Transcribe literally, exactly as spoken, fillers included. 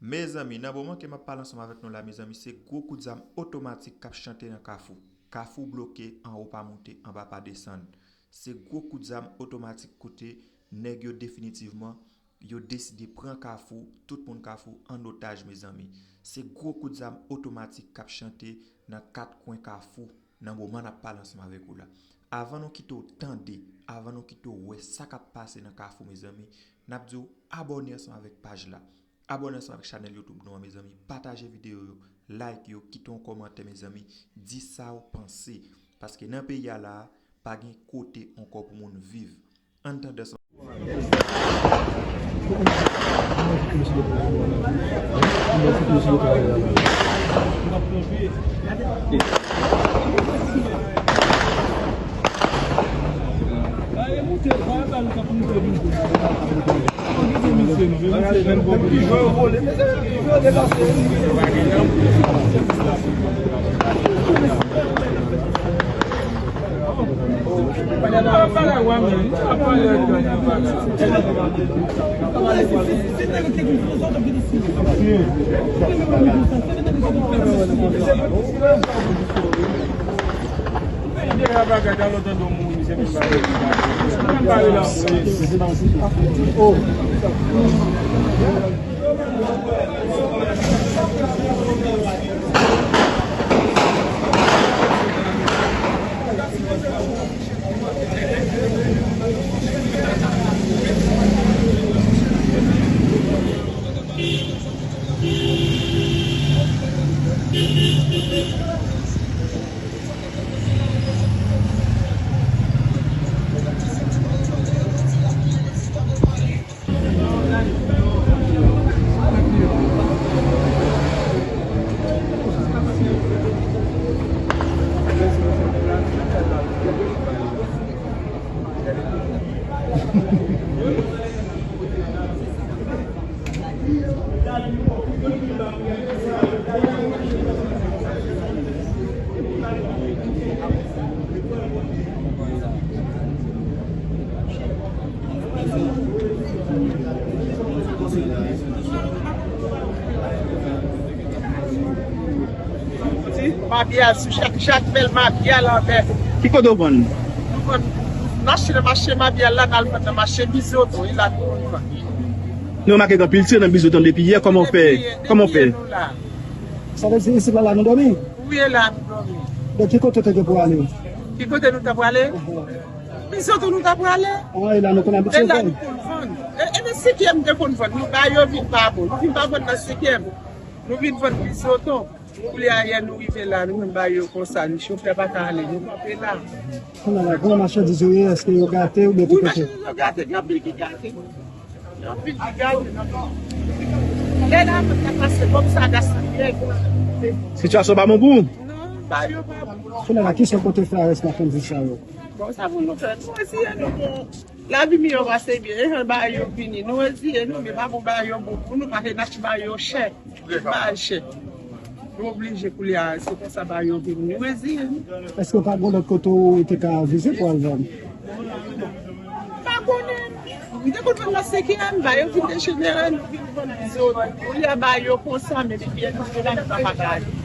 Mezanmi, nan moman ke m ap pale ansanm avèk nou la, mezanmi, se gwo kout zam otomatik k ap chante nan Kafou. Kafou bloke, anwo pa moute, anba pa desann. Se gwo kout zam otomatik kote nèg yo definitivman, yo deside pran Kafou, tout moun Kafou an otaj, mezanmi. Se gwo kout zam otomatik k ap chante nan kat kwen Kafou nan moman n ap pale ansanm avèk ou la. Avan nou kite w tande, avan nou kite w wè sa k ap pase nan Kafou, mezanmi, n ap di w abòne ansanm avèk paj la. Abòne ansanm avèk chanèl YouTube nou an, mezanmi. Pataje videyo yo, like yo, kite yon kòmantè, mezanmi. Di sa w panse. Paske nan peyi a la a, pa gen kote ankò pou moun viv. Ann tande ansanm. Mabyal sou chak, chak bèl mabyal anlè. Ki kote w vann? Nou vann, n achte nan mache Mabyal la, n al vann nan mache Bizoto, e la nou vann. Nou remake gen anpil tire nan Bizoto depi yè, kòman w fè? Depi yè, kòman w fè? Depi yè nou la. Sa vle di isit la, la nou dòmi? Wi, e la nou dòmi. Donk, ki kote w te gen pou ale? Ki kote nou ta prale? Bizoto nou ta prale. Ah, e la nou konn abitye vann. E la nou konn vann. E, e nan senkyèm te konn vann. Nou ba yo vin pa bon. Nou vin pa vann nan senkyèm. Nou vin vann Bizoto. Koulye a yè nou rive la, nou menm ba yo konsa. Ni chofè pa ka ale. Nou kanpe la. Kounye a la, kòman machandiz yo ye? Èske yo gate oubyen ki kote? Machandiz yo gate, gen anpil ki gate. Gen anpil ki gate. Lè la, mwen ta pase kòm sa, gaspiyè. Sitiyasyon pa bon pou ou? Non, ba yo pa bon. Kounye a la, kisa w konte fè a rès machandiz sa yo? Bon, sa pou nou fè? Nou reziye nou, bon. Lavi miyò pase byen, e jan bagay yo vini. Nou reziye nou, men pa pou bagay yo bon pou nou, paske n achte bagay yo chè. Tout bagay chè. Nou oblije koulye a, se konsa bagay yo vini. Nou reziye nou. Èske pa gen lòt kote ou te ka vize pou al vann? Pa konnen. M te konn vann nan senkyèm, bagay yo vin dejenere, nou vin vann Bizoto. Koulye a bagay yo konsa, men depi yè nou la, nou pa ka ale.